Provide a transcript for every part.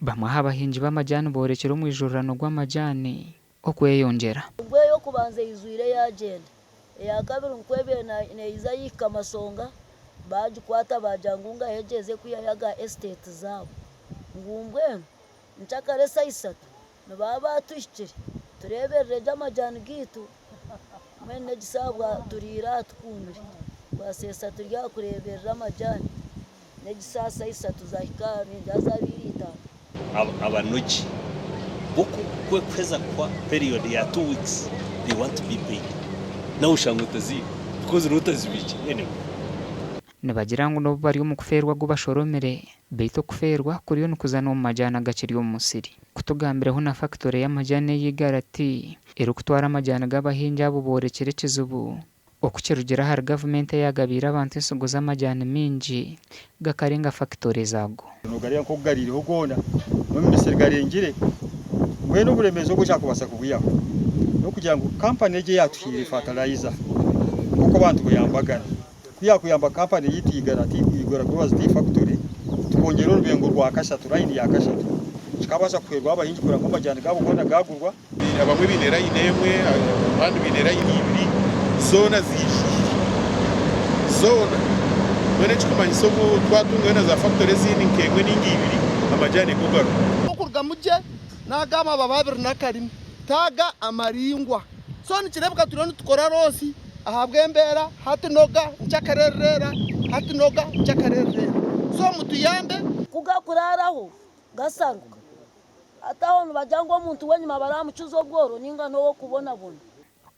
Bamwe aha bahingi b'amajaani boorekire omwijurirano gw'amajaani okweyongyera. Obwo ey'okubanza eijwire yaagyenda, eya kabiri nikwo ebaire neija yaihika Masonga, baagikwata baagira ngu ngahi egyo eze kwihayo aga estate zaabo. Ngu mbwenu nkyakare eshaaha ishatu nibaba baatuhikire tureeberere gye amajaani gaitu. Mbwenu n'egi shaaha turiire aha tukuumire, bwaseesa turi aha kureeberera amajaani. N'egi shaaha shaaha ishatu zaahika aha ningira zaabaire itaano. Abanogi bo kuheza kwa period ya 2 weeks they want to be paid nawe oshanga otaziine because niwe otazibiikire anyway. Nibagira ngu n'obu bari omu kufeerwa agu bashoromire, beitu okufeerwa kuriyo nikuza n'omu majaani agakiri omu musiri. Ku tugambireho na fakitore y'amajaani eya Igara Tea erikutwara amajaani g'abahingi abo boorekire ekizibu Oku kirugire ahari gavumenti eyaagabiire abantu ensigo z'amajaani maingi gakarenga fakitore zaago. Nogareeba nk'oku gariireho goona n'omu misiri garengire. Mbwenu oburemeezi obu ekyakubaasa kubwihaho n'okugira ngu kampani egi eyaatuhaire fatalayiza nk'oku abantu kuyambagana, ku yaakuyamba kampani yaitu Igara Tea Igara Growers Tea Factory tukongyera orubengo rwa kashatu, layini ya kashatu, kikabaasa kuhwerwa abahingi kureba ngu amajaani gaabo goona gaagurwa. Abamwe baine layini emwe, abandi baine layini ibiri, zoona ziijwire, zoona. Mbwenu ekirikumanyisa obu twatungayo na zaafakitore ezindi nk'emwe nainga ibiri, amajaani go garuga. Okurugamu gye n'aga amababa abiri n'akarimi, ti aga amaraingwa. So nikireebeka turiyo nitukora loosi ahabw'embeera, hati noga, nkyakareerereera, hati noga, nkyakareerereera. So mutuyambe. Ku gakuraaraho gasaruka. Hati aho nibagira ngu omuntu w'enyima baramukiza obworo ninga n'ow'okubonabona.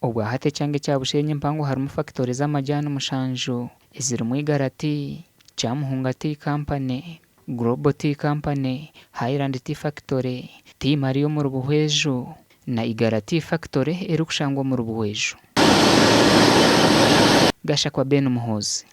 Obwa hati ekyanga ekya Bushenyi empango harimu fakitore z'amajaani mushanju ezirimu Igara Tea, Kyamuhunga Tea Company, Global Tea Company, Highland Tea Factory, Tea Maria omuri Buhweju na Igara Tea Factory erikushangwa omuri Buhweju. Gashakwa Ben Muhoozi.